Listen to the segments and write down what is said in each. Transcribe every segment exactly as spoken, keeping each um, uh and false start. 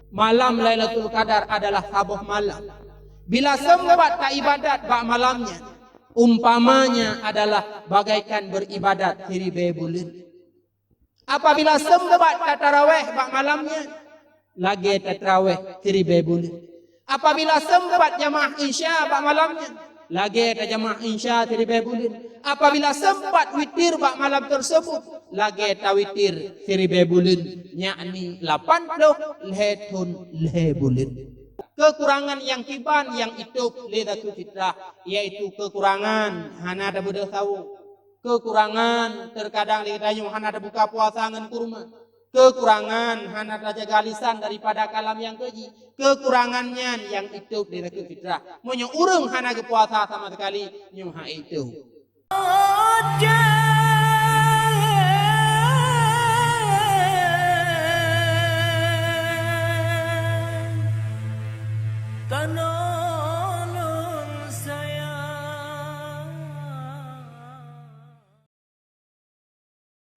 Malam Lailatul Qadar adalah saboh malam. Bila seumeubeuet taibadat bak malam nyan, umpamanya adalah bagaikan beribadat siribée buleuen. Apabila seumeubeuet tatarawéh bak malam nyan, lagée tatarawéh siribée buleuen. Apabila seumeubeuet jamaah Isya bak malam nyan, lagée tajamaah Isya siribée buleuen. Apabila seumeubeuet witir bak malam tersebut, lagée tawitir siribée buleuen, yakni lapan ploh lhée thon lhée buleuen. Keukurangan nyang kiban nyang itôb lé zakeuet fitrah, yaitu keukurangan hana tabeudôh sawoe. Keukurangan, teukadang lé geutanyoe hana tabuka puasa ngon kurma. Keukurangan, hana tajaga lisan daripada kalam nyang keujih. Keukurangan nyan nyang itôb lé zakeuet fitrah. Meunyoe ureuëng hana geupuasa sama sekali, nyoe hana itôb.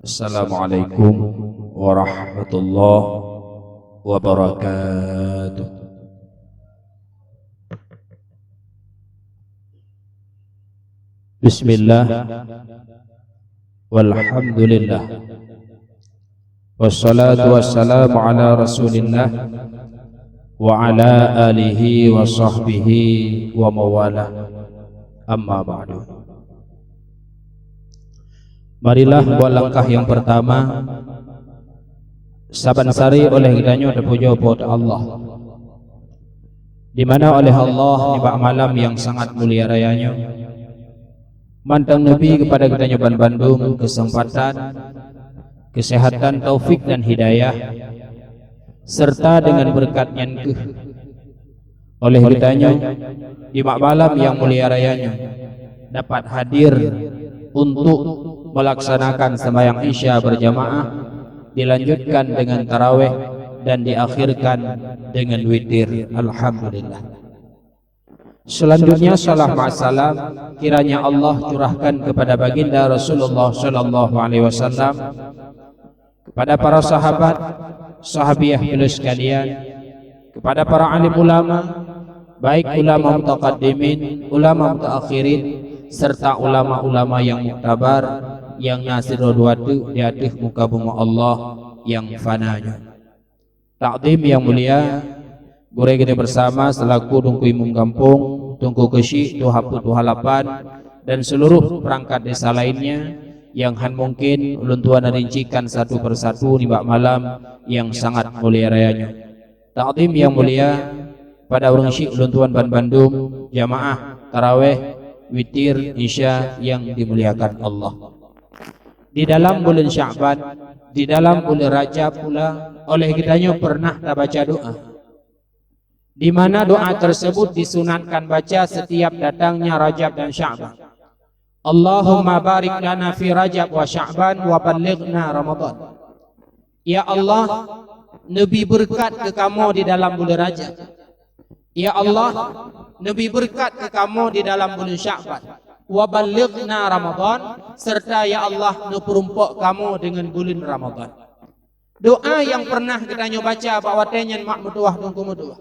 Assalamualaikum warahmatullahi wabarakatuh. Bismillah. Walhamdulillah. Wassalatu wassalamu ala Rasulillah wa ala alihi wa sahbihi wa mawalah. Amma ba'du. Marilah buat langkah nyang pertama, saban sari oleh geutanyoe teupujoe Po teu Allah, di mana oleh Allah nibak malam nyang sangat mulia raya nyoe, mantong neubi keupada geutanyoe banbandum keuseumpatan, keuseuhatan, taufik dan hidayah, serta deungon beureukat nyan keuh oleh geutanyoe di malam nyang mulia raya nyoe dapat hadir untuk melaksanakan sembahyang Isya berjamaah, dilanjutkan dengan tarawih, dan diakhirkan dengan witir. Alhamdulillah. Selanjutnya, salam ma'assalam kiranya Allah curahkan kepada baginda Rasulullah sallallahu alaihi wasallam, kepada para sahabat, sahabiah beliau sekalian, kepada para alim ulama, baik ulama mutaqaddimin, ulama mutaakhirin, serta ulama-ulama nyang muktabar, nyang na sidroe dua teuk di ateueh muka bumoe Allah nyang fana nyoe. Takdim nyang mulia, gurée geutanyoe bersama selaku Teungku Imum Gampông, Teungku Keuchik, Tuha Peuet, Tuha Lapan, dan seluruh perangkat desa lainnya nyang hán mungkin ulôn tuan rincikan satu persatu nibak malam nyang sangat mulia raya nyoe. Takdim nyang mulia, pada ureuëng syik ulôn tuan banbandum, jamaah tarawih, witir, isya nyang dimuliakan Allah. Di dalam buleuen Sya'ban, di dalam buleuen Rajab pula, oleh geutanyoe pernah tabaca doa, di mana doa tersebut disunatkan baca setiap datangnya Rajab dan Sya'ban. Allahumma barik lana fi Rajab wa Sya'ban wa ballighna Ramadan. Ya Allah, neubi beureukat keu kamoe di dalam buleuen Rajab. Ya Allah, neubi beureukat keu kamoe di dalam buleuen Sya'ban. Wa ballighna Ramadan, serta ya Allah, neupeurumpok kamoe deungon buleuen Ramadan. Doa nyang pernah geutanyoe baca bak watée nyan mak meutuwah Teungku meutuwah.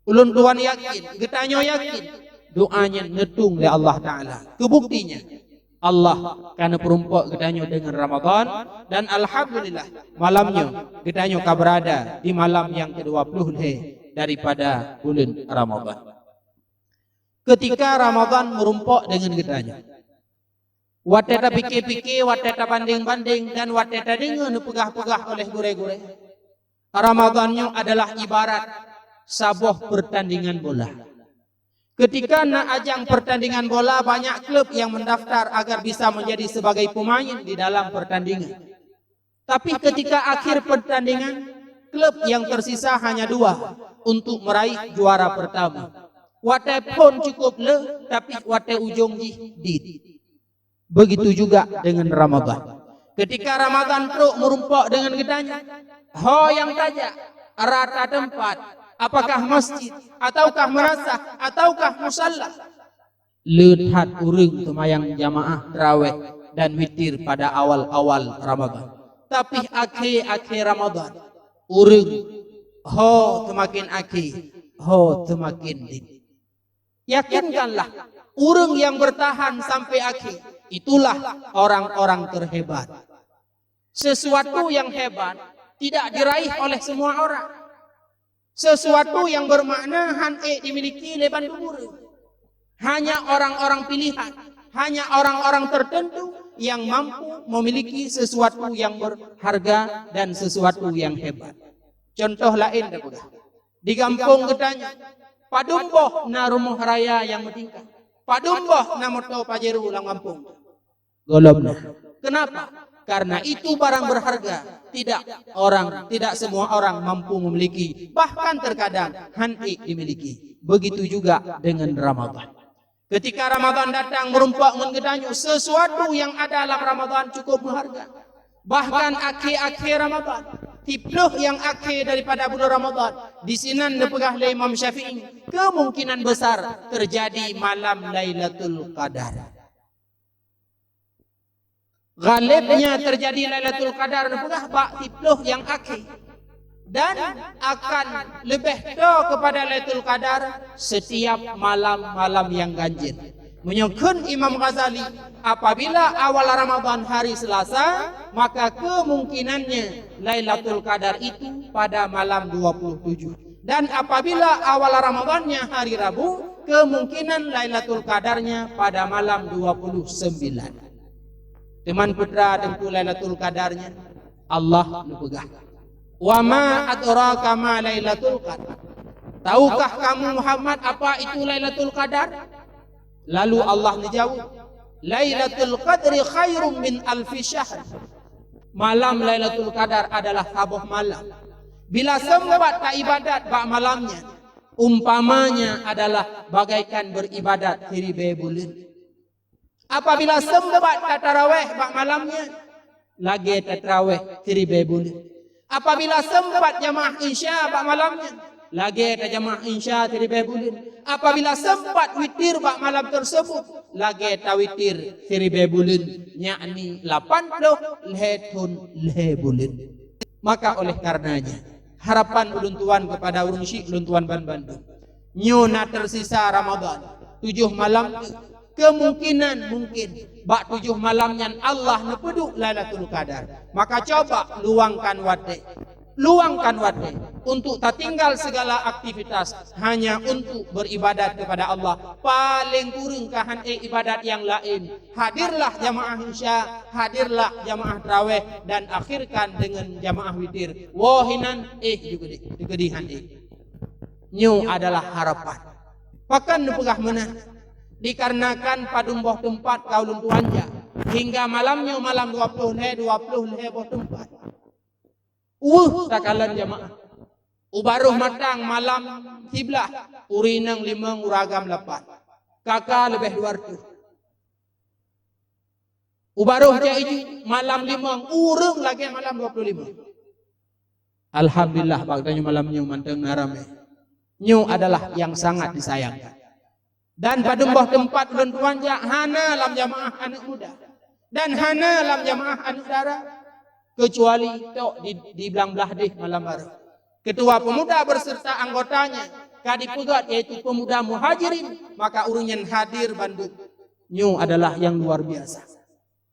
Ulôn tuan yakin, geutanyoe yakin, doa nyan neutueng lé Allah Taala. Keubuktinya, Allah ka neupeurumpok geutanyoe deungon Ramadan, dan alhamdulillah, malam nyoe geutanyoe ka beurada di malam nyang keudua ploh lhée daripada buleuen Ramadan. Keutika Ramadan meurumpok deungon geutanyoe, watée tapike-pike, watée tabandeng-bandeng, dan watée tadeungoe neupeugah-peugah oleh gurée-gurée, Ramadan nyoe adalah ibarat saboh peurtandingan bola. Keutika na ajang peurtandingan bola, banyak klub nyang meundaftar agar bisa meunjadi sibagai peumaén di dalam peurtandingan. Tapi keutika akhé peurtandingan, klub nyang teusisa hanya dua untuk meuraih juara peurtama. Watée phon cukôp le, tapi watée ujong jih dit. Begitu juga deungon Ramadan. Keutika Ramadan trok meurumpok deungon geutanyoe, ho nyang tajak, rata teumpat, apakah masjid, ataukah meurasah, ataukah musalla, le that ureuëng seumayang jamaah tarawih dan witir pada awal-awal Ramadan. Tapi akhé-akhé Ramadan, ureuëng Ho seumaken akhé, ho seumaken deb. Yakinkanlah, ureuëng nyang beurtahan sampai akhé, itulah orang-orang terhebat. Sesuatu yang hebat tidak diraih oleh semua orang. Sesuatu yang bermakna han ék dimiliki lé bandum ureuëng. Hanya orang-orang pilihan, hanya orang-orang tertentu yang mampu memiliki sesuatu yang berharga dan sesuatu yang hebat. Contoh laén tapeugah. Di gampông geutanyoe, padum boh na rumoh raya nyang meutingkat. Padum boh na moto Pajero lam gampông. Gohlom na. Kenapa? Karena itu barang berharga. Tidak orang, tidak semua orang mampu memiliki. Bahkan terkadang han ék dimiliki. Begitu juga dengan Ramadan. Ketika Ramadan datang meureumpok ngon geutanyoe, sesuatu yang ada dalam Ramadan cukup berharga. Bahkan akhé-akhé Ramadan, siploh nyang akhé daripada bulan Ramadan, di sinan neupeugah lé Imam Syafi'i, kemungkinan besar terjadi malam Lailatul Qadar. Ghalibnya terjadi Lailatul Qadar neupeugah bak siploh nyang akhé. Dan akan leubeh toe kepada Lailatul Qadar setiap malam-malam yang ganjil. Meunyoe kheun Imam Ghazali, apabila awal Ramadan hari Selasa, maka kemungkinannya Lailatul Qadar itu pada malam dua puluh tujuh. Dan apabila awal Ramadannya hari Rabu, kemungkinan Lailatul Qadarnya pada malam dua puluh sembilan. Teuma peue teungku Lailatul Qadarnya? Allah neupeugah, "Wa ma adraka ma Lailatul Qadar." Tahukah kamu Muhammad apa itu Lailatul Qadar? Lalu Allah neujaweueb, "Lailatul Qadri khairum min alfi syahr." Malam Lailatul Qadar adalah saboh malam. Bila sempat taibadat bak malam nyan, umpamanya adalah bagaikan beribadat siribée buleuen. Apabila sempat tatarawéh bak malam nyan, lagée tatarawéh siribée buleuen. Apabila sempat jamaah Isya bak malam nyan, lagée tajamaah Isya siribée buleuen. Apabila sempat witir bak malam tersebut, lagée tawitir siribée buleuen, yakni lapan ploh lhée thon lhée buleuen. Maka oleh karenanya, harapan ulôn tuan kepada ureuëng syiek ulôn tuan banmandum, nyoe na tersisa Ramadan, tujoh malam teuk. Kemungkinan mungkin bak tujoh malam nyan Allah neupeuduek Lailatul Qadar. Maka coba luangkan watée. Luangkan watée untuk tatinggal segala aktivitas hanya untuk beribadat kepada Allah. Paléng kureueng ka han ék ibadat nyang laén. Hadirlah jamaah Isya, hadirlah jamaah tarawéh, dan akhirkan dengan jamaah witir. Woe hinan, éh jikeudeh, jikeudeh han éh. Nyoe adalah harapan. Pakon neupeugah meunan? Dikarenakan padum boh teumpat ka ulôn tuan jak, hingga malam nyoe malam dua ploh lhée, dua ploh lhée boh teumpat. Uweuh takalon jamaah. U barôh matang malam siblaih, ureuëng inong limong, ureuëng agam lapan. Kaka leubeh dua reutôh. U barôh jak iju malam limong, ureuëng lagée malam dua ploh limong. Alhamdulillah, bak tanyoe malam nyoe mantong na ramé. Nyoe adalah nyang sangat disayangkan. Dan padum boh teumpat ulôn tuan jak hana lam jamaah aneuëk muda, dan hana lam jamaah aneuëk dara, keucuali tok di, di blang blah deh malam barôh. Ketua pemuda beserta anggotanya ka dipeugét, yaitu pemuda Muhajirin, maka ureuëng nyan hadir bandum. Nyoe adalah nyang luar biasa.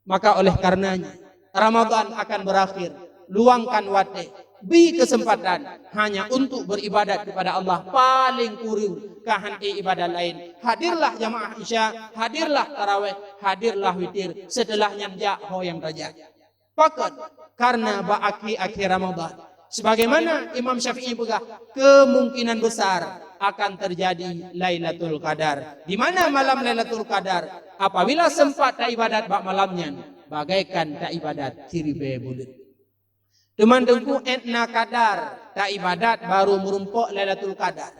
Maka oleh karenanya, Ramadan akan berakhir. Luangkan watée, bri kesempatan hanya untuk beribadat kepada Allah, paléng kureueng ka han ék ibadat laén. Hadirlah jamaah Isya, hadirlah tarawéh, hadirlah witir. Setelah nyan jak ho nyang tajak. Pakon? Karena bak akhé-akhé Ramadan. Sebagaimana Imam Syafi'i peugah, kemungkinan besar akan terjadi Lailatul Qadar. Di mana malam Lailatul Qadar? Apabila sempat taibadat bak malam nyan, bagaikan taibadat siribée buleuen. Teuma teungku, ék na kadar taibadat baru meurumpok Lailatul Qadar.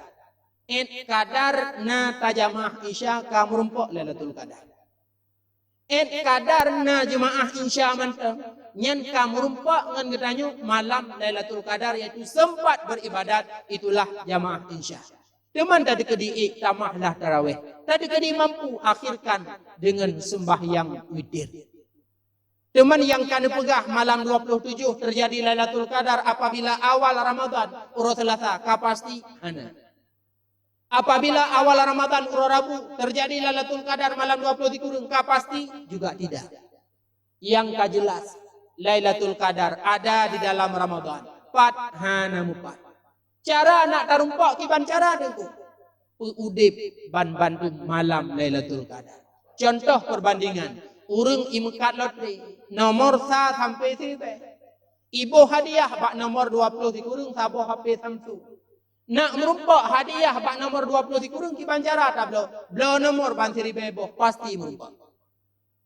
Ék kadar na tajamaah Isya ka meurumpok Lailatul Qadar. Ék kadar na jeumaáh Isya mantong, nyan ka meurumpok ngon geutanyoe malam Lailatul Qadar, yaitu sempat beribadat, itulah jamaáh Isya. Teuma tadeukeudi ék tamah lah tarawéh, tadeukeudi mampu akhirkan deungon sembahyang witir. Teuma nyang ka neupeugah malam dua puluh tujoh teujadi Lailatul Qadar apabila awal Ramadan, uroe Seulasa, ka pasti hana. Apabila awal Ramadan, uroe Rabu, teujadi Lailatul Qadar malam dua puluh sikureueng, ka pasti juga tidak. Nyang ka jeulaih, Lailatul Qadar ada di dalam Ramadan. Pat hana mupat. Cara nak tarumpok kiban cara Teungku? Peuudeb ban bandum malam Lailatul Qadar. Contoh perbandingan, ureuëng imeukat lotre, nomor sa sampai siribée. Iboh hadiah bak nomor dua puluh sikureueng saboh H P Samsung. Nak meurumpok hadiah bak nomor dua puluh sikureueng kiban cara tabloe, bloe nomor ban siribée boh, pasti meurumpok.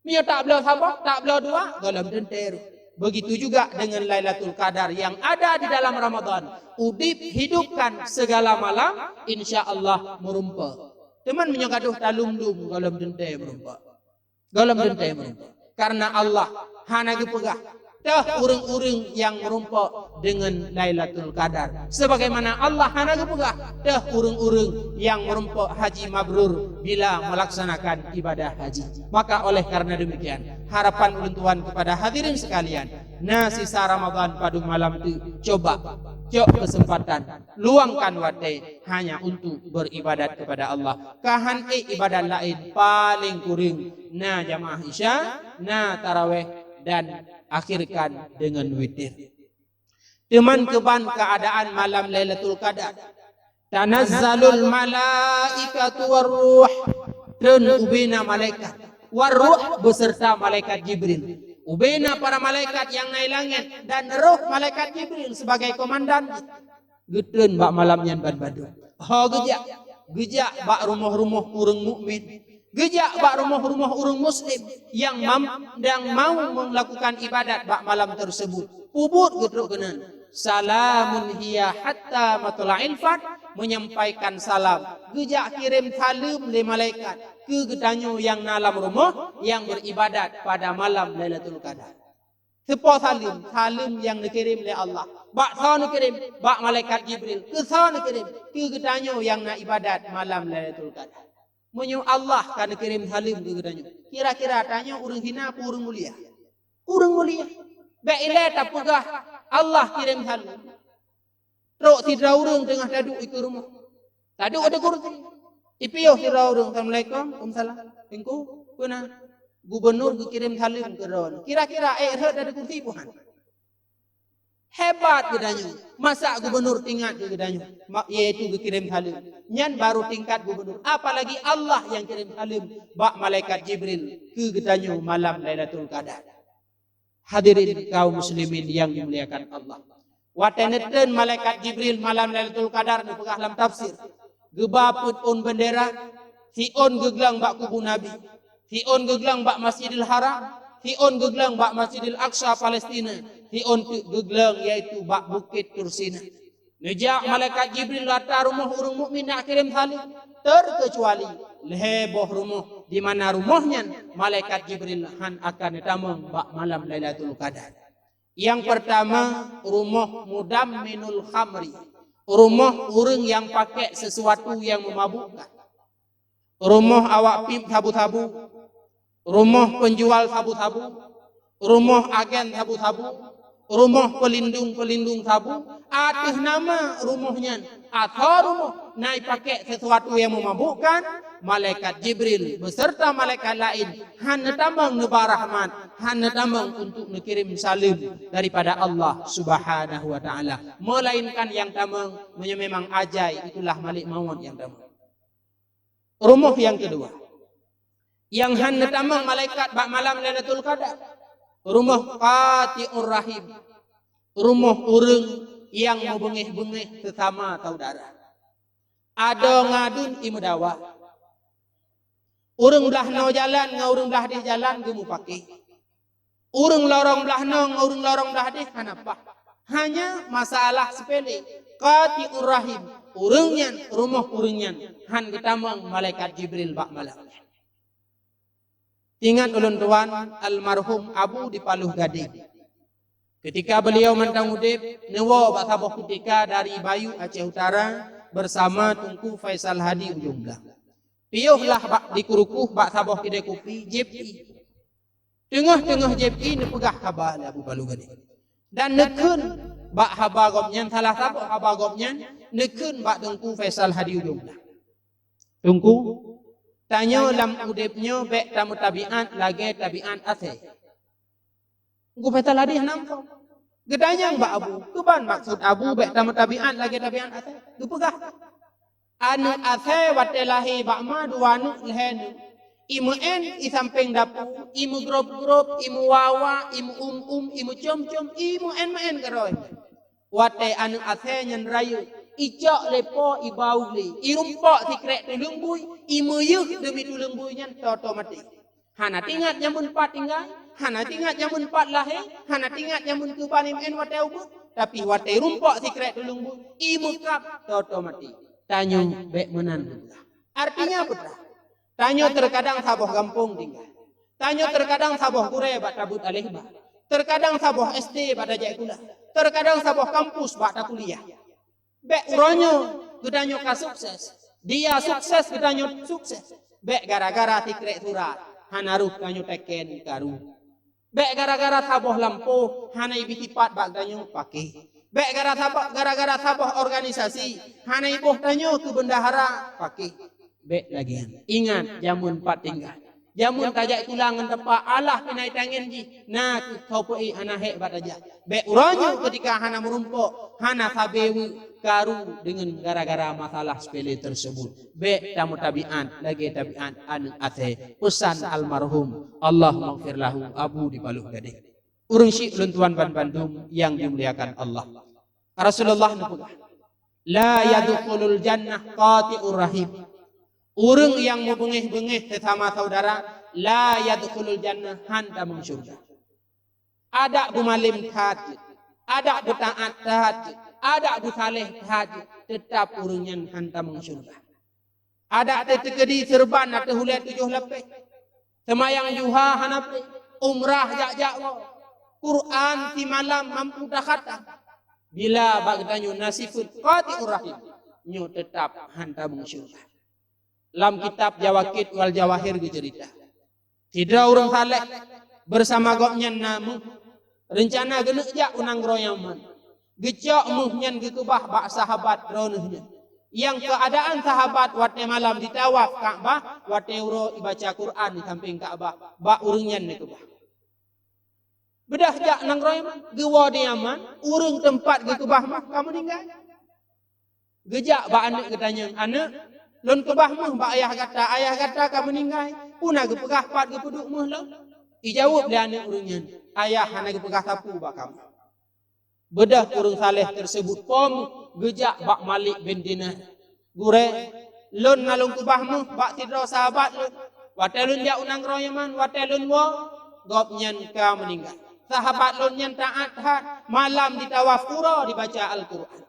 Meunyoe tabloe saboh, tabloe dua, gohlom teuntée. Begitu juga dengan Lailatul Qadar yang ada di dalam Ramadan. Udeb hidupkan segala malam, insya Allah meurumpok. Teuma meunyoe gadôh talum-lum, gohlom teuntée meurumpok. Gohlom teuntée meurumpok. Karena Allah hana geupeugah, "Teuh ureuëng-ureuëng nyang meurumpok deungon Lailatul Qadar." Sebagaimana Allah hana geupeugah, "Teuh ureuëng-ureuëng nyang meurumpok haji mabrur bila melaksanakan ibadah haji." Maka oleh karena demikian, harapan ulôn tuan kepada hadirin sekalian, na sisa Ramadan padum malam tu, coba, cok kesempatan, luangkan watée hanya untuk beribadat kepada Allah. Ka han ék ibadat laén, paling kureueng na jamaah Isya, na taraweh, dan akhirkan dengan witir. Teuma keuban keadaan malam Lailatul Qadar, "Tanazzalul malaikatu warruh," treun ubena malaikat, warruh, beserta malaikat Jibril. Ubena para malaikat nyang na i langét dan roh malaikat Jibril sebagai komandan jih. Geutreun bak malam nyan ban bandum. Ho geujak, geujak bak rumoh-rumoh ureuëng mukmin, geujak bak rumoh-rumoh ureuëng muslim nyang mam-, nyang mau melakukan ibadat bak malam tersebut. Peubuet geutrok keunan, "Salamun hiya hatta matla'il fajr," menyampaikan salam. Geujak kirém saleuem lé malaikat keu geutanyoe nyang na lam rumoh nyang beribadat pada malam Lailatul Qadar. Seupôt saleuem, saleuem nyang neukirém lé Allah. Bak soe neukirém? Bak malaikat Jibril. Keu soe neukirém? Keu geutanyoe nyang na ibadat malam Lailatul Qadar. Meunyoe Allah ka neukirém saleuem keu geutanyoe, kira-kira tanyoe ureuëng hina peue ureuëng mulia? Ureuëng mulia. Bék ilée tapeugah Allah kirém saleuem. Trok sidroe ureuëng teungoh taduek dikeue rumoh. Taduek di kursi. Ipiôh sidroe ureuëng, "Assalamualaikum." "Waalaikumsalam." "Teungku, peue na?" "Gubunur geukirém saleuem keu droeneuh." Kira-kira ék rhot dari kursi peue han? Hebat geutanyoe. Masa gubunur teuingat keu geutanyoe, ma-, yaitu geukirém saleuem. Nyan baru tingkat gubunur. Apalagi Allah nyang kirém saleuem bak malaikat Jibril keu geutanyoe malam Lailatul Qadar. Hadirin kaum muslimin nyang dimuliakan Allah. Watée neutreun malaikat Jibril malam Lailatul Qadar, neupeugah lam tafsir, geuba peuet ôn bendera, siôn geugleueng bak kubu Nabi, siôn geugleueng bak Masjidil Haram, siôn geugleueng bak Masjidil Aqsa Palestina, siôn teuk geugleueng yaitu bak Bukét Tursina. Neujak malaikat Jibril ata rumoh ureuëng mukmin nyang kirém saleuem, terkecuali lhée boh rumoh, di mana rumoh nyan malaikat Jibril han akan neutamong bak malam Lailatul Qadar. Nyang peurtama, rumoh mudamminul khamri, rumoh ureuëng nyang pakék sesuatu nyang meumabukkan. Rumoh awak pip sabu-sabu, rumoh peunjual sabu-sabu, rumoh agen sabu-sabu, rumoh peulindong-peulindong sabu, ateueh nama rumoh nyan, asoe rumoh na ipakék sesuatu nyang meumabukkan, malaikat Jibril beserta malaikat laén han neutamong neuba rahmat, han neutamong untuk neukirém saleuem daripada Allah Subhanahu wa Ta'ala. Meulainkan nyang tamong, meunyoe memang ajai, itulah malik mawöt nyang tamong. Rumoh nyang keudua, nyang han neutamong malaikat bak malam Lailatul Qadar, rumoh qati'ur rahim, rumoh ureuëng nyang meubeungéh-beungéh seusama saudara. Adoe ngadun imeudawa. Ureuëng blaih noe jalan ngon ureuëng blaih déh jalan geumeupaké. Ureuëng lorong blaih noe ngon ureuëng lorong blaih déh hana paih. Hanya masalah seupele, qati'ur rahim, ureuëng nyan, rumoh ureuëng nyan han geutamong malaikat Jibril bak malam nyan. Ingat ulôn tuan, almarhum Abu di Paloh Gadeng. Ketika beliau mantong udeb, neuwoe bak saboh kutika dari Bayu Aceh Utara bersama Teungku Faisal Hadi Ujong Blang. Piôh lah bak di Krukoh bak saboh keudée kupi, jieb ie. Teungoh-teungoh J P neupeugah haba lé Abu Baluh Gadeng. Dan neukheun bak haba gobnyan, salah saboh haba gobnyan, neukheun bak Teungku Faisal Hadi Ujong Blang. Teungku, tanyoe lam udeb nyoe bék tameutabiat lagée tabiat asée. Teungku Faisal Hadi hana muphom. Geutanyong bak Abu, keuban maksud Abu bék tameutabiat lagée tabiat asée? Geupeugah, aneuëk asée watée lahé bak ma dua aneuëk lhée neuëk, imeu'en i sampéng dapu, imeugrôb-grôb, imeuwa-wa, imeuum-um, imeucom-com, imeu'en-meu'en keudroe. Watée aneuëk asée nyan rayeuk, icok lé po iba u glé, irumpok sikrék tuleueng bui, imeuyeuh deumi tuleueng bui nyan toe-toe maté. Hana tingat jameun pat tinggai, hana tingat jameun pat lahé, hana tingat jameun keuban imeu'en watée ubeut, tapi watée irumpok sikrék tuleueng bui, imeukab toe-toe maté. Tanyoe bék meunan geupeugah. Artinya peue? Tanyoe teukadang saboh gampông tinggai. Tanyoe teukadang saboh gurée bak tabeuet aléh ba. Teukadang saboh S D bak tajak sikula. Teukadang saboh kampus bak takuliah. Bék uroe nyoe geutanyoe ka sukses. Dia sukses, geutanyoe sukses. Bék gara-gara sikrék surat hana rôh tanyoe teken karu. Bék gara-gara saboh lampôh hana ibi sipat bak geutanyoe paké. Bék gara-, gara-gara saboh organisasi hana iboh tanyoe keu bendahara paké. Bék lagée nyan. Ingat, jameun pat tinggai. Jameun tajak sikula ngon teumpat alah pinai tangen jih, na kheueh soe peu-ék hana hék bak tajak. Bék uroe nyoe keutika hana meurumpok, hana sabe weuek, karu deungon gara-gara masalah sepele tersebut. Bék tameutabiat lagée tabiat aneuëk asée, peusan almarhum, Allahummaghfir lahu, Abu di Baluh Gadeng. Ureuëng syiek ulôn tuan banmandum nyang dimuliakan Allah. Rasulullah neupeugah, "La yadkhulul jannah qati'ur rahim." Ureuëng nyang meubeungéh-beungéh sesama saudara, la yadkhulul jannah, han tamong syeuruga. Adak beumalém that jeuet, adak beutaát that jeuet, adak beusaléh that jeuet, teutab ureuëng nyan han tamong syeuruga. Adak teukeudi seureuban ateueh ulée tujoh lapéh. Seumayang juha hana péng, umrah jak-jak woe. Quran simalam mampu takhatam. Bila bak geutanyoe na sifeuet qati'ur rahim, nyoe teutab han tamong syeuruga. Lam kitab Jawaqit wal Jawahir geuceurita, sidroe ureuëng saléh beusama gobnyan na méuh, reuncana geuneuk jak u nanggroe Yaman. Geucok méuh nyan geukeubah bak sahabat droeneueh nyan, nyang keuadaan sahabat watée malam jitawaf Ka'bah, watée uroe jibaca Quran di sampéng Ka'bah, bak ureuëng nyan neukeubah. Beudôh jak nanggroe Yaman, geuwoe di Yaman, ureuëng teumpat geukeubah méuh ka meuninggai. Geujak bak aneuëk geutanyong, "Aneuëk, lôn keubah méuh bak ayah gata, ayah gata ka meuninggai, peue na geupeugah pat geupeuduek méuh lôn?" Ijaweueb lé aneuëk ureuëng nyan, "Ayah hana geupeugah sapeue bak kamoe." Beudôh ureuëng saléh teuseubut po méuh geujak bak Malik bin Dinar, "Gurée, lôn na lôn keubah méuh bak sidroe sahabat lôn. Watée lôn jak u nanggroe Yaman, watée lôn woe, gobnyan ka meuninggai. Sahabat lôn nyan taát that, malam jitawaf uroe jibaca Al-Quran."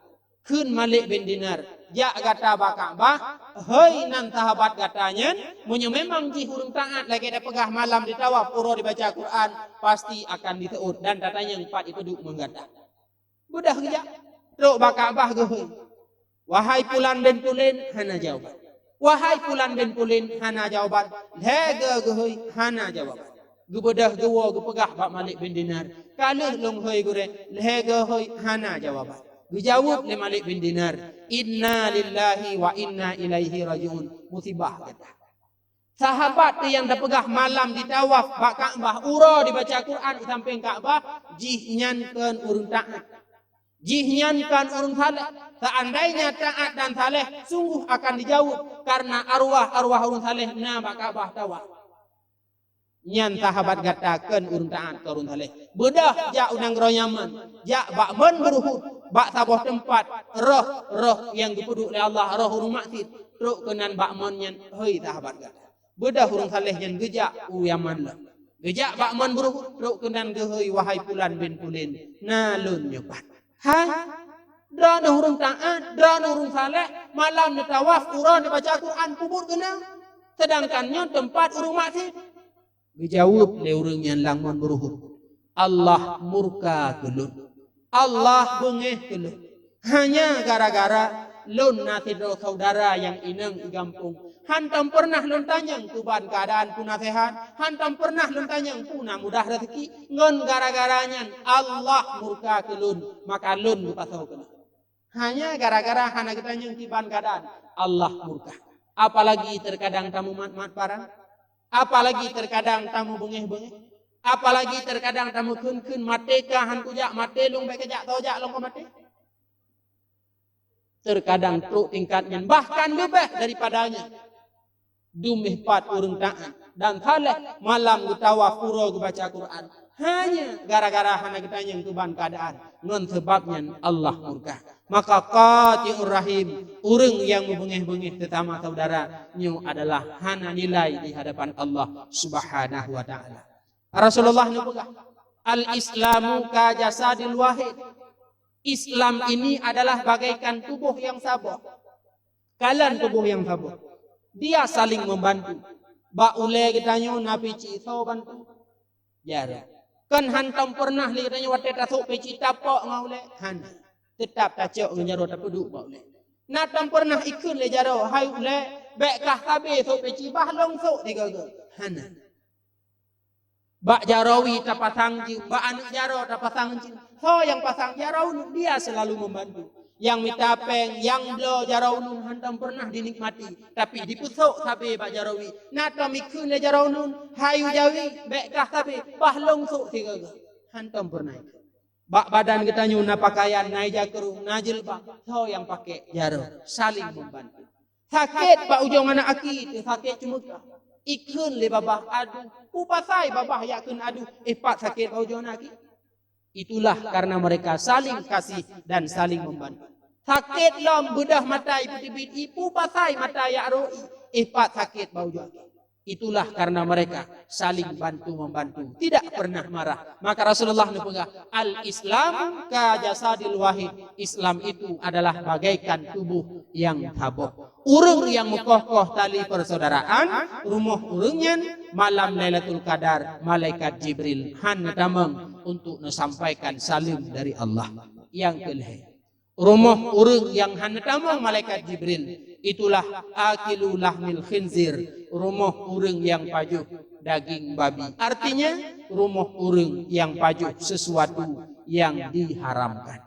Kheun Malik bin Dinar, "Jak gata bak Ka'bah, hôi nan sahabat gata nyan, meunyoe memang jih ureuëng taát lagée tapeugah malam jitawaf uroe jibaca Quran, pasti akan jiseuôt dan tatanyong pat jipeuduek méuh gata." Beudôh geujak, trok bak Ka'bah geuhôi, "Wahai pulan bin pulan," hana jawaban. "Wahai pulan bin pulan," hana jawaban. Lhée geuhôi, hana jawaban. Geubeudôh geuwoe geupeugah bak Malik bin Dinar, "Ka lheueh lôn hôi gurée, lhée geuhôi hana jawaban." Geujaweueb lé Malik bin Dinar, "Inna lillahi wa inna ilaihi raji'un." Musibah gata. Sahabat teuh nyang tapeugah malam jitawaf bak Ka'bah, uroe jibaca Quran di sampéng Ka'bah, jihnyan kon ureuëng taát. Jihnyan kon ureuëng saléh. Seandainya taát dan saléh, sungguh akan jijaweueb, kareuna arwah-arwah ureuëng saléh na bak Ka'bah tawaf. Nyan sahabat gata kon ureuëng taát, kon ureuëng saléh. Beudôh jak u nanggroe Yaman, jak bak Mon Beuruhut, bak saboh teumpat roh-roh nyang geupeuduek lé Allah, roh ureuëng maksiet, trok keunan bak mon nyan, hôi sahabat gata. Beudôh ureuëng saléh nyan geujak u Yaman lom. Geujak bak Mon Beuruhut, trok keunan geuhôi, "Wahai pulan bin pulan, na lôn nyoe pat." Hai, droeneueh ureuëng taát, droeneueh ureuëng saléh, malam neutawaf, uroe neubaca Quran, peubuet keunan. Seudangkan nyoe teumpat ureuëng maksiet. Geujaweueb lé ureuëng nyan lam Mon Beuruhut, "Allah murka keu lôn. Allah beungéh keu lôn. Hanya gara-gara Lôn na sidroe saudara nyang inong i gampông. Hantom peureunah lôn tanyong kiban keuadaan, peue na seuhat. Hantom peureunah lôn tanyong peue na mudah raseuki. Ngon gara-gara nyan Allah murka keu lôn, maka lôn geupasoe keunoe. Hanya gara-gara hana geutanyong kiban keuadaan, Allah murka. Apalagi terkadang tamumat-mat barang, apalagi terkadang tamubeungéh-beungéh, apalagi terkadang tamukheun-kheun, "Maté ka han kujak, maté lôn, bék kajak, soe jak lôn ka maté." Terkadang trok tingkat nyan, bahkan leubeh daripada nyan. Dum éh pat ureuëng taát dan saleh malam geutawaf uroe geubaca Quran, hanya gara-gara hana geutanyong kiban keuadaan, ngon sabab nyan Allah murka. Maka qati'ur rahim, ureuëng nyang mubeungéh-beungéh sesama saudara, nyoe adalah hana nilai di hadapan Allah Subhanahu wa Ta'ala. Rasulullah neupeugah, "Al-Islamu ka jasadil wahid." Islam ini adalah bagaikan tuboh nyang saboh. Kalon tuboh nyang saboh. Dia saling membantu. Bak ulée geutanyoe na pih cit soe bantu? Jaroe. Kon hantom peureunah lé geutanyoe watée tasôk peci tapok ngon ulée? Hana. Teutap tacok ngon jaroe tapeuduek bak ulée. Na tom peureunah ikheun lé jaroe, "Hai ulée, bék kah sabe sôk peci, bah lôn sôk sigoe-goe." Hana. Bak jaroe wie tapasang jeuem, bak aneuëk jaroe tapasang jeuem. Soe nyang pasang? Jaroe ulôn, dia selalu membantu. Nyang mita péng, nyang bloe jaroe ulôn hantom peureunah dinikmati, tapi dipeusôk sabe bak jaroe wie. Na tom ikheun lé jaroe ulôn, "Hai uja wie, bék kah sabe, bah lôn sôk sigoe-goe." Hantom peureunah ikheun. Bak badan geutanyoe na pakaian, na ija keurong, na jilbab, soe nyang pakai? Jaroe. Saling membantu. Sakét bak ujong aneuk aki, teusakét ceumeukah. Ikheun lé babah, "Aduh." Peue pasai babah jak kheun aduh, éh pat sakét bak ujong aneuk aki? Itulah karena mereka saling kasih dan saling membantu. Sakét lom, beudôh mata ipeuteubiet ié, peue pasai mata jak rhot ié, éh pat sakét bak ujong aki? Itulah karena mereka saling bantu membantu, tidak pernah marah. Maka Rasulullah neupeugah, "Al-Islamu ka jasadil wahid." Islam itu adalah bagaikan tubuh yang saboh. Ureuëng nyang meukoh-koh tali persaudaraan, rumoh ureuëng nyan malam Lailatul Qadar, malaikat Jibril han neutamong untuk neusampaikan saleuem dari Allah. Nyang keulhée, rumoh ureuëng nyang han neutamong malaikat Jibril, itulah akilu lahmil khinzir, rumoh ureuëng nyang pajoh daging babi. Artinya, rumoh ureuëng nyang pajoh sesuatu yang diharamkan.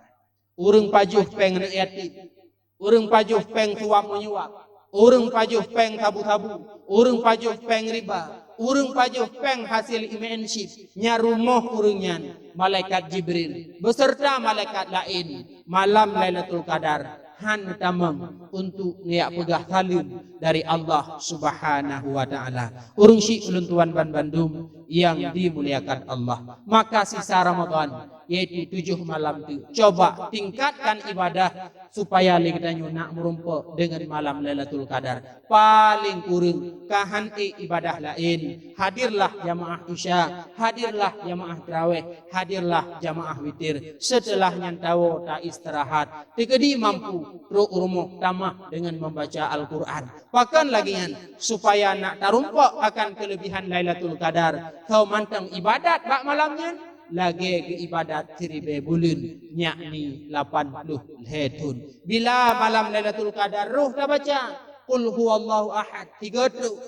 Ureuëng pajoh péng aneuk yatim, ureuëng pajoh péng suap menyuap, ureuëng pajoh péng sabu-sabu, ureuëng pajoh péng riba, ureuëng pajoh péng hasil internship, nyan rumoh ureuëng nyan, malaikat Jibril beserta malaikat laén malam Lailatul Qadar han neutamong untuk neujak peugah saleuem dari Allah Subhanahu wa Ta'ala. Ureuëng syik ulôn tuan banbandum nyang dimuliakan Allah, maka sisa Ramadan, yaitu tujoh malam tu, coba tingkatkan ibadah supaya lé geutanyoe nak meurumpok deungon malam Lailatul Qadar. Paléng kureueng ka han ék ibadah laén, hadirlah jamaah Isya, hadirlah jamaah Tarawih, hadirlah jamaah Witir. Seuteulah nyan tawoe ta istirahat, teukeudi mampu trok u rumoh tamah deungon membaca Al-Quran. Pakon lagée nyan, supaya nak tarumpok akan keuleubihan Lailatul Qadar, soe mantong ibadat bak malam nyan lagée geuibadat siribée buleuen, yakni lapan ploh lhée thon. Bila malam Lailatul Qadar roh tabaca Qul huwallahu ahad sigoe trok,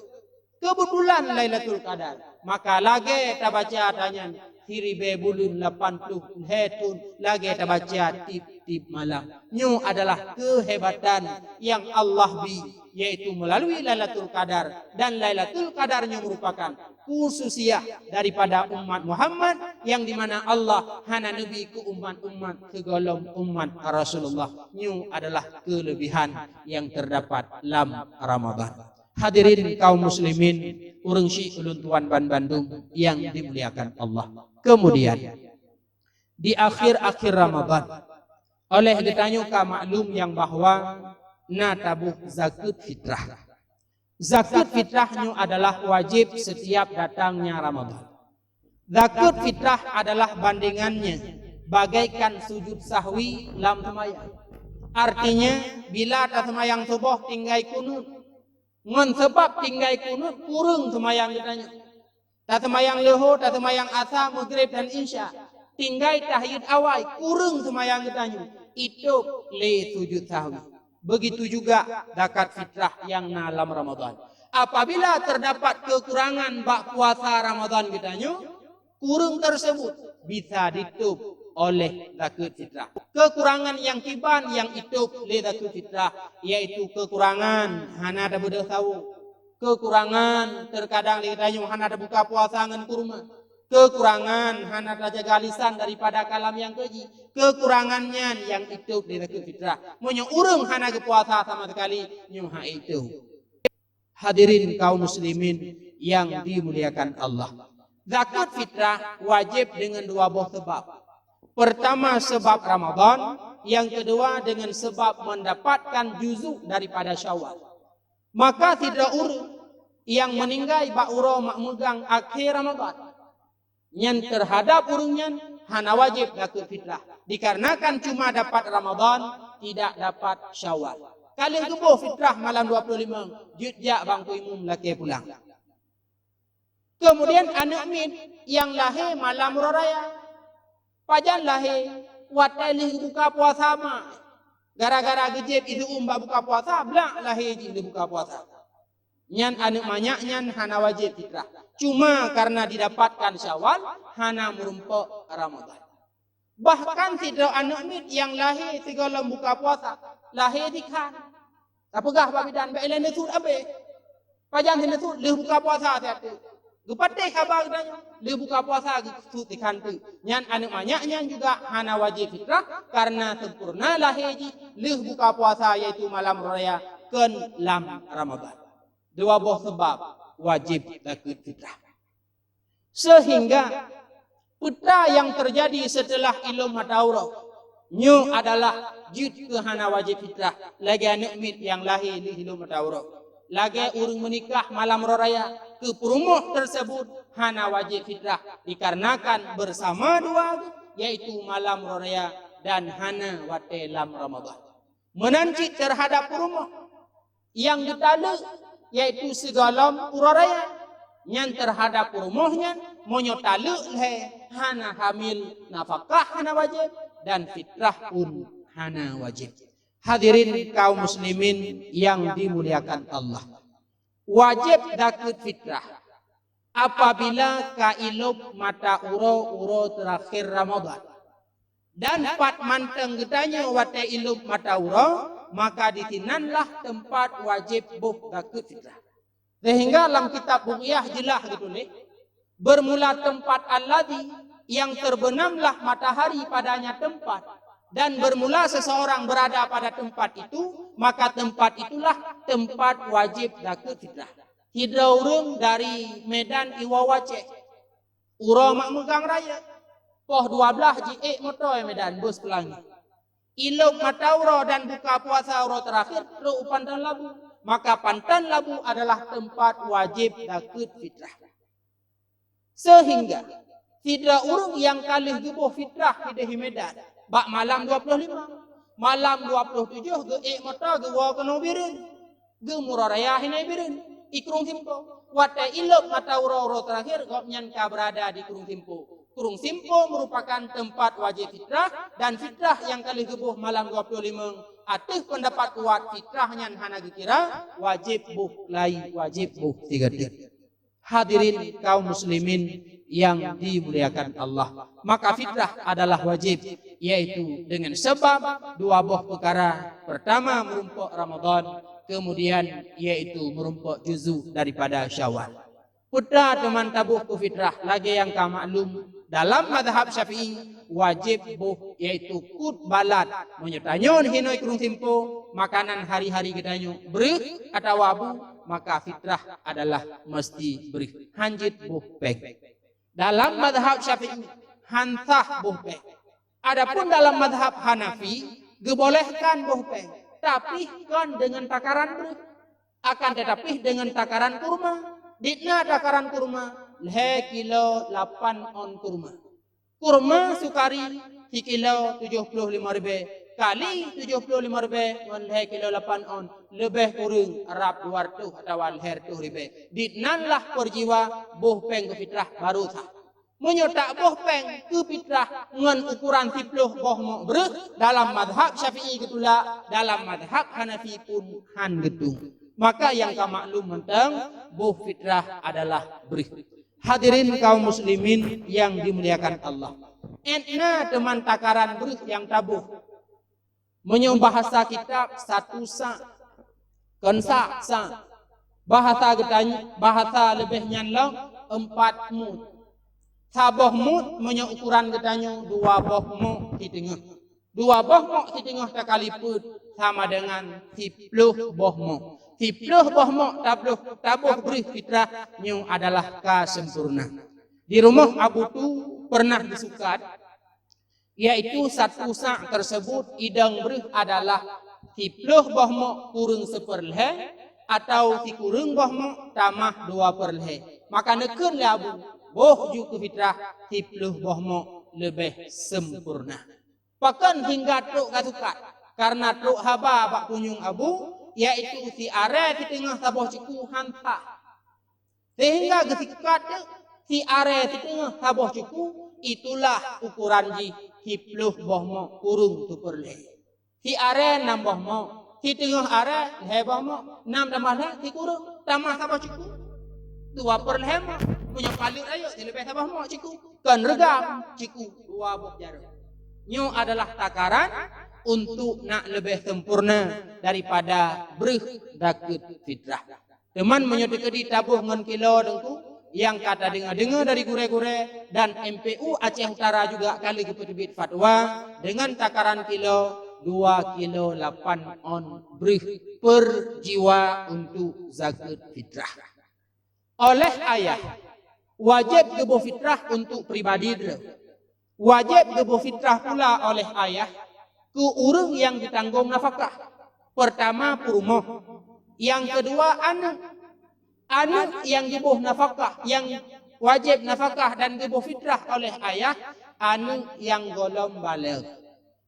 keubeutulan Lailatul Qadar, maka lagée tabaca tanyan siribée buleuen, lapan ploh lhée thon lagée tabaca tieb-tieb malam. Nyoe adalah keuhebatan nyang Allah bi, yaitu meulalu Lailatul Qadar, dan Lailatul Qadar nyoe meurupakan khususiah daripada umat Muhammad, nyang di mana Allah hana neubi keu umat-umat sigohlom umat Rasulullah. Nyoe adalah keuleubihan nyang teudapat lam Ramadan. Hadirin kaum muslimin, ureuëng syik ulôn tuan banbandum nyang dimuliakan Allah. Kemudian, di akhir-akhir Ramadan, oleh geutanyoe ka maklum nyang bahwa na taboh zakeuet fitrah. Zakeuet fitrah nyoe adalah wajéb setiap datangnya Ramadan. Zakeuet fitrah adalah bandingannya bagaikan sujud sahwi lam seumayang. Artinya, bila taseumayang suboh tinggai kunut, ngon sabab tinggai kunut kureueng seumayang geutanyoe. Taseumayang leuhô, taseumayang asa, meugreb dan isya, tinggai tahiyat awai, kureueng seumayang geutanyoe, itôb lé sujud sahwi. Begitu juga zakat fitrah nyang na lam Ramadan. Apabila terdapat kekurangan bak puasa Ramadan geutanyoe, kureueng tersebut bisa ditôb oleh zakat fitrah. Kekurangan nyang kiban nyang itôb lé zakat fitrah, yaitu kekurangan hana tabeudôh sawoe, kekurangan terkadang lé geutanyoe hana tabuka puasa ngon kurma, kekurangan hana tajaga lisan daripada kalam nyang keujih, kekurangan nyan nyang itôb lé zakat fitrah. Meunyoe ureuëng hana geupuasa sama sekali, nyoe hana itôb. Hadirin kaum muslimin yang dimuliakan Allah, zakat fitrah wajib dengan dua boh sebab. Pertama, sebab Ramadan, yang kedua dengan sebab mendapatkan juzuk daripada Syawal. Maka sidroe ureuëng nyang meuninggai bak uroe mak meugang akhé Ramadan, nyan terhadap ureuëng nyan hana wajéb zakat fitrah, dikarenakan cuma dapat Ramadan, tidak dapat Syawal. Ka lheueh geuboh fitrah malam dua puluh lima, jeuet jak bak Teungku Imum lakée pulang. Kemudian aneuëk miet nyang lahé malam uroe raya. Pajan lahé? Watée lheueh geubuka puasa mak. Gara-gara geujieb iseum bak buka puasa, blak lahé jih lheueh buka puasa. Nyan aneuëk manyak nyan hana wajéb fitrah. Cuma kareuna didapatkan Syawal, hana meurumpok Ramadan. Bahkan sidroe aneuëk miet nyang lahé sigohlom buka puasa, lahé dikhan. Tapeugah bak bidan, "Bék ilée neusut abéh." Pajan si neusut? Lheueh buka puasa siat teuk. Geupatéh haba geutanyoe, lheueh buka puasa geusut dikhan teuk. Nyan aneuëk manyak nyan juga hana wajéb fitrah, kareuna sempurna lahé jih lheueh buka puasa, yaitu malam raya kon lam Ramadan. Dua boh seubab wajéb zakat fitrah. Sehingga peue nyang teujadi seuteulah ilop mata uroe, nyoe adalah jeuet keu hana wajéb fitrah, lagée aneuëk miet nyang lahé lheueh ilop mata uroe. Lagée ureuëng meunikah malam uroe raya, keu peurumoh teusebut hana wajéb fitrah, dikarenakan beusama dua, yaitu malam uroe raya dan hana watée lam Ramadan. Meunan cit terhadap peurumoh nyang geutaleuek, yaitu sigohlom uroe raya. Nyan terhadap peurumoh nyan, meunyoe taleuek lhée, hana hamil, nafakah hana wajéb, dan fitrah pun hana wajéb. Hadirin kaum muslimin yang dimuliakan Allah, wajéb zakat fitrah apabila ka ilop mata uroe, uroe teurakhé Ramadan. Dan pat mantong geutanyoe watée ilop mata uroe, maka disinanlah teumpat wajéb boh zakat fitrah. Sehingga lam kitab Bughyah jeulaih geutuléh, bermula tempat alladzi, yang terbenamlah matahari padanya tempat, dan bermula seseorang berada pada tempat itu, maka tempat itulah tempat wajéb zakat fitrah. Sidroe ureuëng dari Medan iwoe u Aceh, uroe mak meugang raya, poh dua blaih jiék moto u Medan, bus Peulanggi. Ilop mata uroe dan buka puasa uroe teurakhé trok u Panton Labu, maka Panton Labu adalah tempat wajéb zakat fitrah. Sehingga sidroe ureuëng nyang ka lheueh geuboh fitrah keudeh u Medan bak malam dua puluh lima, malam dua puluh tujoh geuék moto geuwoe keunoe Bireuen, geumuroe raya hinoe Bireuen, i Krueng Simpo. Watée ilop mata uroe, uroe teurakhé, gobnyan ka beurada di Krueng Simpo. Krueng Simpo meurupakan teumpat wajéb fitrah, dan fitrah nyang ka lheueh geuboh malam dua puluh lima, ateueh peundapat kuat fitrah nyan hana geukira, wajéb boh lai, wajéb boh sigoe teuk. Hadirin kaum muslimin yang dimuliakan Allah, maka fitrah adalah wajéb, yaitu dengan sebab dua boh peukara. Pertama, meurumpok Ramadan, kemudian yaitu meurumpok juzuk daripada Syawal. Peue teuma taboh keu fitrah? Lagée nyang ka maklum, dalam mazhab Syafi'i, wajéb boh, yaitu kut balat. Meunyoe tanyoe hinoe Krueng Simpo, makanan hari-hari geutanyoe breueh atawa bu, maka fitrah adalah meusti breueh. Hanjeuet boh péng. Dalam mazhab Syafi'i, han sah boh péng. Adapun dalam mazhab Hanafi, geubolehkan boh péng, tapi kon deungon takaran breueh, akan tetapi deungon takaran kurma. Dikna takaran kurma, lhée kilo lapan on kurma. Kurma sukari sikilo tujoh ploh lima ribée kali tujoh ploh lima ribée ngon lhée kilo lapan on, leubeh kureueng rab dua reutôh atawa lhée reutôh ribée. Diknanlah per jiwa boh péng keu fitrah baru sah. Meunyoe tak boh péng keu fitrah ngon ukuran siploh boh mok breuh, dalam mazhab Syafi'i geutulak, dalam mazhab Hanafi pun han geutueng. Maka nyang ka maklum mantong, boh fitrah adalah breuh. Hadirin kaum muslimin yang dimuliakan Allah. Ét na teuma takaran breuh nyang taboh. Meunyoe bahasa kitab, satu sa'. Kon sa', sa'. Bahasa geutanyoe, bahasa leubeh nyan lom, empat mud. Saboh mud, meunyoe ukuran geutanyoe, dua boh mok siteungoh. Dua boh mok siteungoh takalipeuet sama dengan siploh boh mok. Siploh boh mok taboh, taboh breuh fitrah nyoe adalah ka sempurna. Di rumoh Abu Tu pernah geusukat, yaitu satu sa' tersebut idong breuh adalah siploh boh mok kureueng seupeurlhée atau sikureueng boh mok tamah dua peurlhée. Maka neukheun lé Abu, boh ju keu fitrah siploh boh mok leubeh sempurna. Pakon hingga trok gasukat? Karena trok haba bak punyueng Abu, yaitu si arée siteungoh saboh cuku han sah. Sehingga geusikat si arée siteungoh saboh cuku, itulah ukuran jih siploh boh mok kureueng seupeurlhée. Si arée nam boh mok, siteungoh arée lhée boh mok, nam tamah lhée sikureueng, tamah saboh cuku. Dua peurlhée mok, meunyoe paleuet rayeuk sileubeh saboh mok cuku. Kon reugam cuku dua boh jaroe. Nyoe adalah takaran untuk nak leubeh sempurna daripada breuh zakeuet fitrah. Teuma meunyoe teukeudi taboh ngon kilo Teungku, nyang ka tadeungoe-deungoe dari gurée-gurée dan M P U Aceh Utara juga ka lheueh geupeuteubiet fatwa deungon takaran kilo dua kilo lapan on breuh per jiwa untuk zakeuet fitrah. Oleh ayah, wajéb geuboh fitrah untuk pribadi droe. Wajéb geuboh fitrah pula oleh ayah keu ureuëng nyang geutanggong nafakah. Peurtama, peurumoh. Nyang keudua, aneuëk. Aneuëk nyang geuboh nafakah, nyang wajéb nafakah dan geuboh fitrah oleh ayah, aneuëk nyang gohlom balek.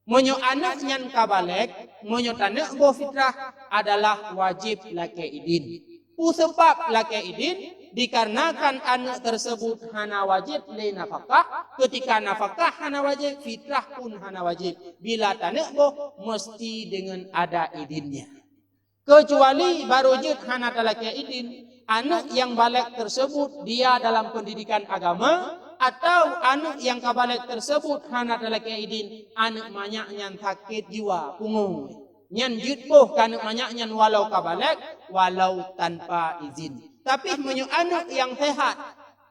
Meunyoe aneuëk nyan ka balek, meunyoe taneuk boh fitrah adalah wajéb lakée idin. Peue sabab lakée idin? Dikarenakan aneuëk tersebut hana wajéb lé nafakah, keutika nafakah hana wajéb, fitrah pun hana wajéb. Bila taneuk boh, meusti deungon ada idinnya. Keucuali barô jeuet hana talakée idin, aneuëk nyang balek tersebut dia dalam pendidikan agama, atau aneuëk nyang ka balek tersebut hana talakée idin, aneuëk manyak nyan sakét jiwa, pungoe. Nyan jeuet boh keu aneuëk manyak nyan walau ka balek, walau tanpa izin. Tapi meunyoe aneuëk nyang sehat,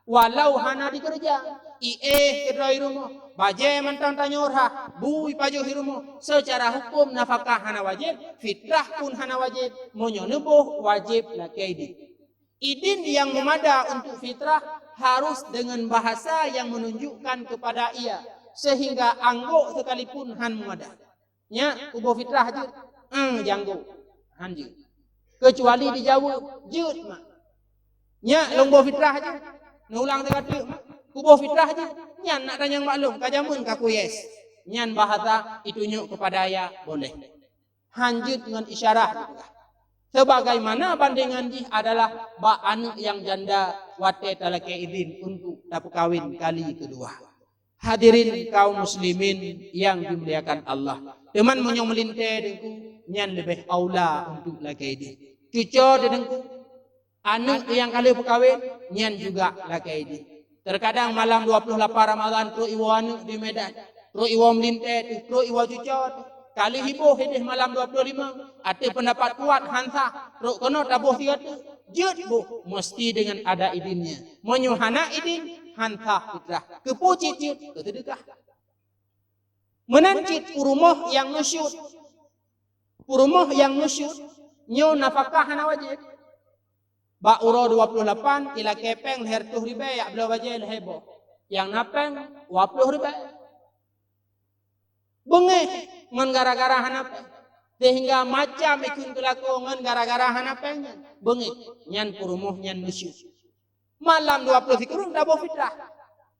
walau hana dikeureuja, iéh keudroe rumoh, bajée mantong tanyoe rhah, bui pajoh rumoh, seucara huköm nafakah hana wajéb, fitrah pun hana wajéb, meunyoe neuboh wajéb lakée idin. Idin nyang meumada untuk fitrah harus deungon bahasa nyang meununjukkan keupada ia, seuhingga anggok seukalipun han meumada. Nyak, kuboh fitrah jeuet. Eung, janggok. Han jeuet. Keucuali dijaweueb, jeuet mak. Nyak, lôn boh fitrah jeuet. Neulang teuka teuk mak. Kuboh fitrah jeuet. Nyan nak tanyong bak lôn, ka jameun ka kuyes. Nyan bahasa itunyok keupada ya boleh. Han jeuet ngon isyarah geupeugah. Sebagaimana bandengan jih adalah bak aneuëk nyang janda watée talakée idin untuk tapeukawen kali keudua. Hadirin kaum muslimin nyang dimuliakan Allah. Teuma meunyoe meulintée Teungku, nyan leubeh aula untuk lakée idin. Cuco Teungku, aneuëk nyang ka lheueh peukawen, nyan juga lakée idin. Terkadang malam dua puluh lapan Ramadan trok iwoe aneuëk di Medan, trok iwoe meulintée teuh, trok iwoe cuco teuh. Ka lheueh iboh ideh malam dua puluh lima, ateueh peundapat kuat han sah, trok keunoe taboh sigoe teuk, jeuet boh, meusti deungon ada idinnya. Meunyoe hana idin, han sah fitrah. Keupeue cit jeuet? Keu seudeukah. Meunan cit peurumoh nyang nusyut. Peurumoh nyang nusyut, nyoe nafakah hana wajéb. Bak uroe dua puluh lapan, ilakée péng lhée reutôh ribée jak bloe bajée lhée boh. Nyang na péng, dua puluh ribée. Beungéh ngon gara-gara hana péng. Sehingga macam ikheun teulako ngon gara-gara hana péng nyan. Beungéh, nyan peurumoh nyan nusyut. Malam dua puluh sikureueng taboh fitrah.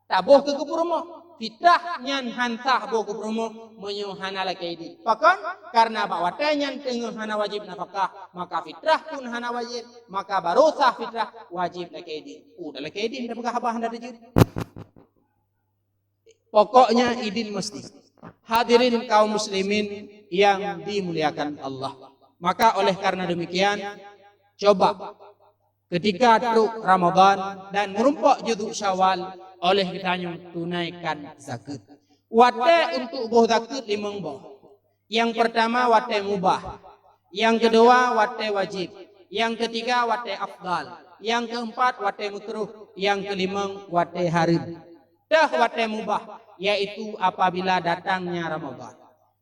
Taboh keu peurumoh. Fitrah nyan han sah boh keu peurumoh meunyoe hana lakée idin. Pakon? Karena bak watée nyan teungoh hana wajéb nafakah, maka fitrah pun hana wajéb, maka barô sah fitrah wajéb lakée idin. Oh, talakée idin tapeugah haba hana teujeuet. Pokoknya idin mesti. Hadirin kaum muslimin yang dimuliakan Allah. Maka oleh karena demikian, coba ketika trok Ramadan dan meurumpok juzuk Syawal, oleh geutanyoe tunaikan zakeuet. Watée untuk boh zakeuet limong boh. Nyang peurtama watée mubah, nyang keudua watée wajéb, nyang keutiga watée afdal, nyang keumpat watée meukruh, nyang keulimong watée hareuem. Teuh watée mubah, yaitu apabila datangnya Ramadan.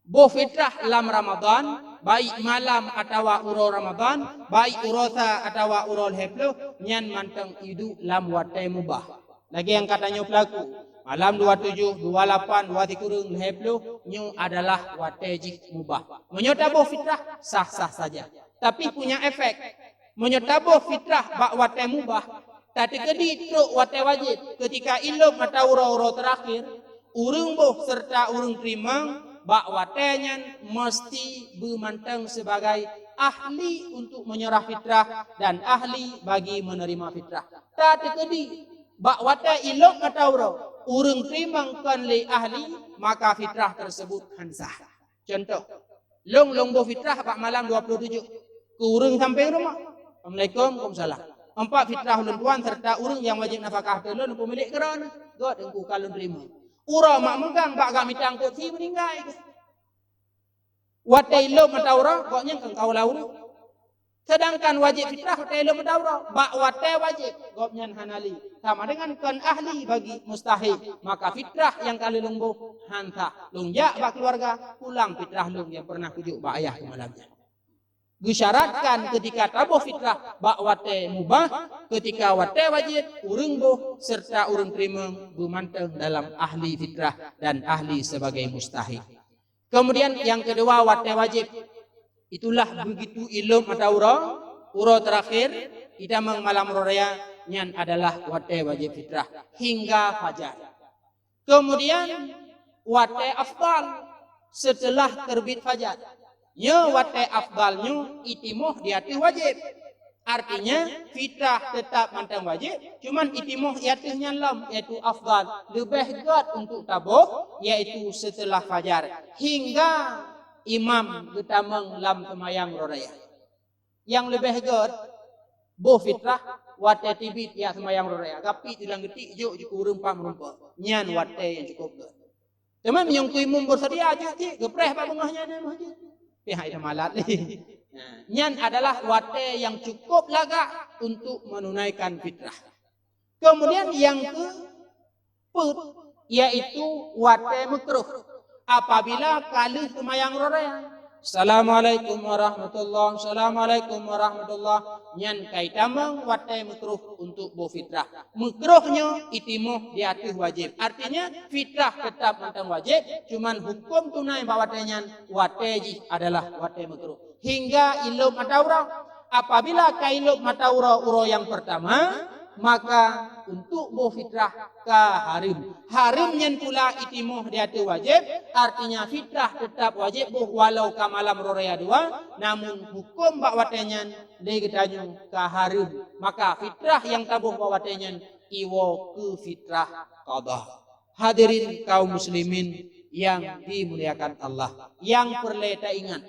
Boh fitrah lam Ramadan, baik malam atawa uroe Ramadan, baik uroe sa atawa uroe lhée ploh, nyan mantong iduek lam watée mubah. Lagée nyang ka tanyoe peulaku, malam dua tujoh, dua lapan, dua sikureueng, lhée ploh, nyoe adalah watée jih mubah. Meunyoe taboh fitrah, sah-sah saja. Tapi punya efek. Meunyoe taboh fitrah bak watée mubah, tateukeudi trok watée wajéb, keutika ilop mata uroe-uroe teurakhir, ureuëng boh serta ureuëng teurimong bak watée nyan meuseuti beumantong sibagai ahli untuk meunyeurah fitrah dan ahli bagi meuneurima fitrah. Tateukeudi bak watée ilop mata uroe, ureuëng teurimong kon lé ahli, maka fitrah teuseubut han sah. Cuntoh, lôn lôn boh fitrah bak malam dua ploh tujoh keu ureuëng sampéng rumoh. Assalamualaikum, waalaikumsalam. Empat fitrah ulôn tuan serta ureuëng nyang wajéb nafakah keu lôn, lôn peumilék keudroe, gét teungku ka lôn teurimong. Uroe mak meugang bak gak mita angkot si meuninggai. Watée ilop mata uroe, gobnyan kon ka ula ureuëng. Seudangkan wajéb fitrah watée ilop mata uroe, bak watée wajéb gobnyan hana lé, sama dengan kon ahli bagi mustahik, maka fitrah nyang ka lheueh lôn boh han sah. Lôn jak bak keuluwarga, pulang fitrah lôn nyang peureunah kujok bak ayah keu malam nyan. Geusyaratkan keutika taboh fitrah bak watée mubah, keutika watée wajéb ureuëng boh serta ureuëng teurimong beumantong dalam ahli fitrah dan ahli sibagai mustahik. Keumudian nyang keudua watée wajéb, itulah beugitu ilop mata uroe, uroe teurakhir, itamong malam uroe raya, nyan adalah watée wajéb fitrah hingga fajar. Keumudian watée afdal, seuteulah teurbit fajar. Nyoe watée afdal nyoe itimoh di ateueh wajéb. Artinya, fitrah teutap mantong wajéb, cuman itimoh i ateueh nyan lom, yaitu afdal, leubeh gét untuk taboh, yaitu seuteulah fajar, hingga imam geutamong lam seumayang uroe raya. Nyang leubeh gét, boh fitrah watée teubiet jak seumayang uroe raya, gapit di lam geutik, jok jikeu ureuëng pah meurumpok. Nyan watée nyang cukôp gét. Teuma meunyoe keu imum beuseudia jeuet cit, geupreh bak beungoh nyan meuh jeuet. Pihak itu malat. Nah, nyan adalah watée nyang cukôp lagak untuk meununaikan fitrah. Keumudian nyang keupeuet, yaitu watée meukruh. Apabila ka lheueh seumayang uroe raya, "Assalamualaikum warahmatullah, assalamualaikum warahmatullah," nyan ka itamong watée meukruh untuk boh fitrah. Meukruh nyoe itimoh di ateueh wajéb. Artinya, fitrah teutap mantong wajéb, cuman huköm tunai bak watée nyan, watée jih adalah watée meukruh. Hingga ilop mata uroe. Apabila ka ilop mata uroe uroe nyang peurtama, maka untuk boh fitrah ka hareuem. Hareuem nyan pula itimoh di ateueh wajéb, artinya fitrah teutap wajéb boh walau ka malam uroe raya dua, namun huköm bak watée nyan lé geutanyoe ka hareuem. Maka fitrah nyang taboh bak watée nyan iwoe keu fitrah qadha. Hadirin kaum muslimin nyang dimuliakan Allah, nyang peureulée taingat,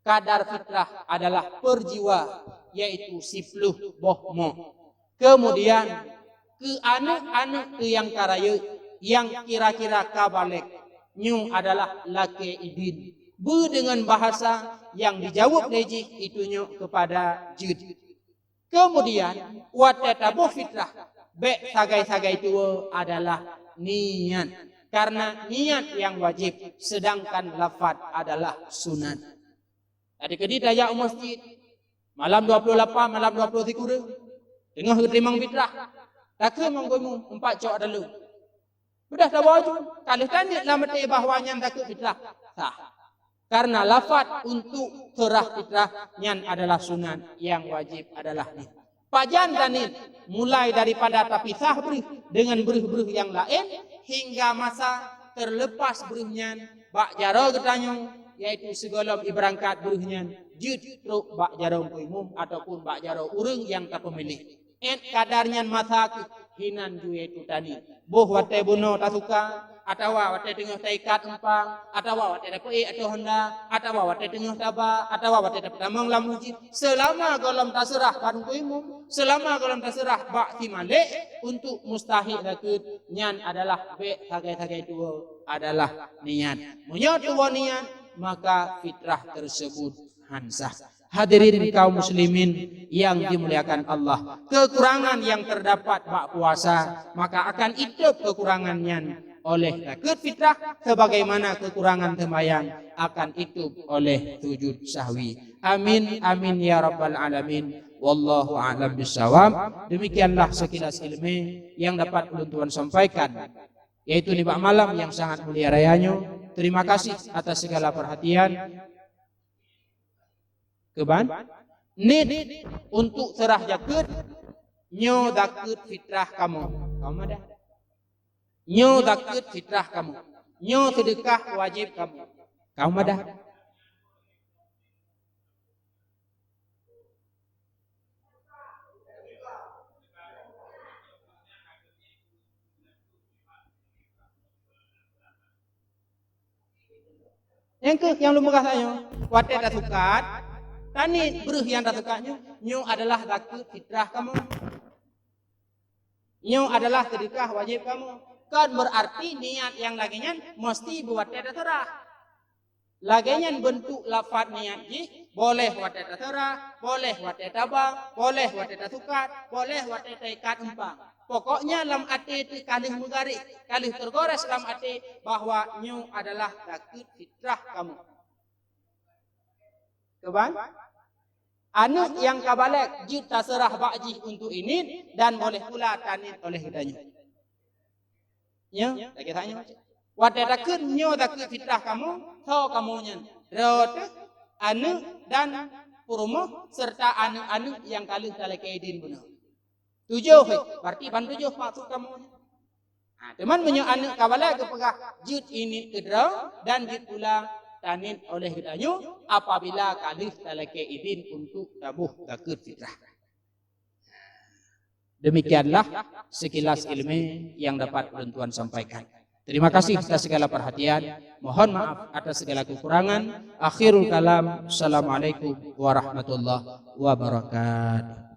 kadar fitrah adalah per jiwa, yaitu siploh boh moh. Keumudian, keu aneuëk-aneuëk teuh nyang ka rayeuk, nyang kira-kira ka balek, nyoe adalah lakée idin. Beu deungon bahasa nyang dijaweueb lé jih itunyok keupada jeuet. Keumudian, watée taboh fitrah, bék sagai-sagai tuwoe adalah niet, kareuna niet nyang wajéb, seudangkan lafat adalah sunat. Jadi keudita jak u masjid, malam dua ploh lapan, malam dua ploh sikureueng, teungoh geuteurimong fitrah, takheun ngon geumu empat cok dalu. Beudah tawoe ju, ka lheueh taniet lam até bahwa nyan takheun fitrah, sah. Kareuna lafat untuk seurah fitrah nyan adalah sunat, nyang wajéb adalah niet. Pajan taniet, mulai daripada tapisah breuh deungon breuh-breuh nyang laén, hingga masa teuleupas breuh nyan bak jaroe geutanyoe, yaitu sigohlom ibeurangkat breuh nyan jeuet trok bak jaroe imum ataupun bak jaroe ureuëng nyang tapeumilih. Ét kadar nyan masa kheueh hinan jue tutani. Boh watée bunoe tasuka, atawa watée teungoh taikat umpang, atawa watée tapeuék ateueh honda, atawa watée teungoh taba, atawa watée tapeutamong lam meuseujid. Seulama gohlom taseurah bak teungku imum, seulama gohlom taseurah bak si malek untuk mustahik zakeuet, nyan adalah bék sagai-sagai tuwoe, adalah niat. Meunyoe tuwoe niat, maka fitrah tersebut han sah. Hadirin kaum muslimin yang dimuliakan Allah, kekurangan yang terdapat bak puasa, maka akan itôb kekurangan nyan oleh zakeuet fitrah, sebagaimana kekurangan sembahyang akan itôb oleh sujud sahwi. Amin, amin ya rabbal alamin. Wallahu a'lam bishawab. Demikianlah sekilas ilmu yang dapat ulôn tuan sampaikan, yaitu nibak malam yang sangat mulia raya nyoe. Terima kasih atas segala perhatian. Keuban, nit untuk seurah zakeuet, nyoe zakeuet fitrah kamoe. Kamoe madah. Nyoe zakeuet fitrah kamoe. Nyoe seudeukah wajéb kamoe. Kamoe madah. Nyang keuh nyang lôn peugah tanyoe, watée tasukat, taniet breuh nyang tasukat nyoe, nyoe adalah zakeuet fitrah kamoe. Nyoe adalah seudeukah wajéb kamoe. Kon beurarti niat nyang lagée nyan meuseuti beuwatée taseurah. Lagée nyan beuntuk lafaz niat jih, boléh watée taseurah, boléh watée taba, boléh watée tasukat, boléh watée taikat umpang. Pokoknya lam até teuh ka lheueh meugaréh, ka lheueh teugores lam até bahwa nyoe adalah zakeuet fitrah kamoe. Keuban, aneuëk nyang ka balek jeuet taseurah bak jih untuk init dan boléh pula taniet oleh geutanyoe. Nyoe, lagée that nyoe. Watée takheun nyoe zakeuet fitrah kamoe, soe kamoe nyan? Droe teuh, aneuëk dan peurumoh, serta aneuëk-aneuëk nyang ka lheueh talakée idin bunoe. Tujoh, eh, berarti ban tujoh maksud kamoe nyan. Ha, teuma meunyoe aneuëk ka balek geupeugah jeuet init keu droe dan jeuet pula taniet oleh geutanyoe apabila ka lheueh talakée idin untuk taboh zakeuet fitrah. Demikianlah sekilas ilmu yang dapat ulôn tuan sampaikan. Terima kasih atas segala perhatian. Mohon maaf atas segala kekurangan. Akhirul kalam. Assalamualaikum warahmatullahi wabarakatuh.